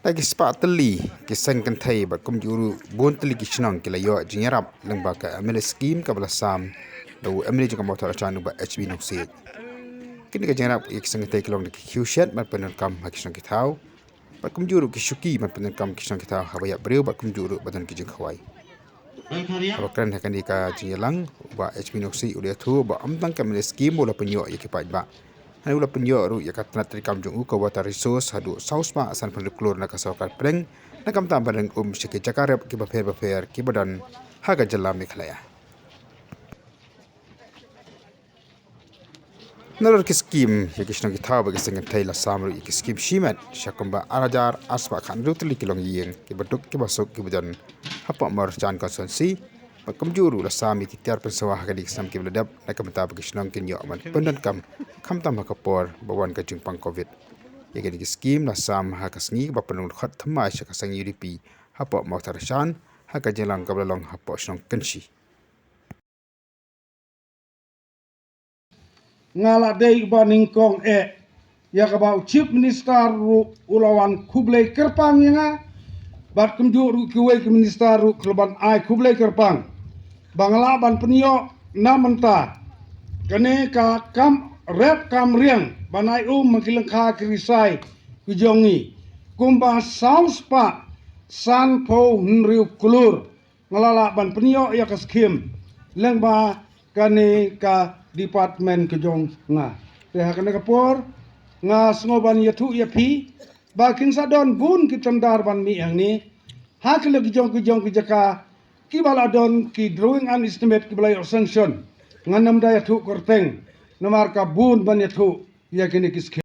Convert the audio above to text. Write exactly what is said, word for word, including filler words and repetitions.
Da ki spah tylli ki seng kynthei bad kumjuh ruh bun tylli ki shnong ki la ïoh jingïarap lyngba ka M L A scheme kaba la sam da u M L A jong ka Mawthadraishan, u Bah H B Nongsiej. Kine ki jingïarap ïa ki seng kynthei ki long da ki khiew shet ban pyndonkam ha ki shnong ki thaw bad kumjuh ruh ki shuki ban pyndonkam ki shnong ki thaw haba ïap briew bad kumjuh ruh ba don ki jingkhawai. Haba kren ha kane ka jingïalang, u Bah H B Nongsiej u la ïathuh ba ym tang ka M L A scheme ba u la pynïoh ïa ki paidbah, hynrei u la pynïoh ruh ïa ka tnat treikam jong u ka Water Resource haduh saw spah sanphew hynriew klur na ka sorkar pdeng, na ka bynta ban ring um sha ki jaka rep kiba pher bapher kiba don ha ka jylla Meghalaya. Nalor ki skim ïa ki shnong ki thaw bad ki seng kynthei, la sam ruh ïa ki skim shimet sha kumba ar hajar ar spah khathynriew tylli ki longïing kiba duk kiba suk kiba don hapoh Mawryngkneng constituency. Bad kumjuh ruh la sam ïa ki tiar pynsawa ha kine ki snem kiba la dep na ka bynta ba ki shnong kin ïoh ban pyndonkam khamtam ha ka por ba wan ka jingpang Covid. Ïa kine ki skim la sam ha ka sngi kaba pynlong dkhot thymmai sha ka seng U D P hapoh Mawthadraishan ha ka jingïalang kaba la long hapoh shnong Kynshi. Nga la dei uba nyngkong eh ïa kaba u Chief Minister ruh u la wan khublei kyrpang ïa nga, bad kumjuh ruh kiwei ki minister ruh ki la ban ai khublei kyrpang ba nga lah ban pynïoh na mynta kane ka kam rep kam riang ban ai um ha ki lyngkha ki risai ki jong ngi kumba saw spah sanphew hynriew klur. Nga la lah ban pynïoh ïa ka skim lyngba kane ka department ka jong nga. Te ha kane ka por nga sngew ban ïathuh ïa phi ba kin sa don bun ki tender ban mih hangne ha ki la ki jong ki jong ki jaka kiba la don ki drawing and estimate kiba la ïoh sanction. Ngan ym da ïathuh kyrteng namar ka bun ban ïathuh ïa kine ki skim.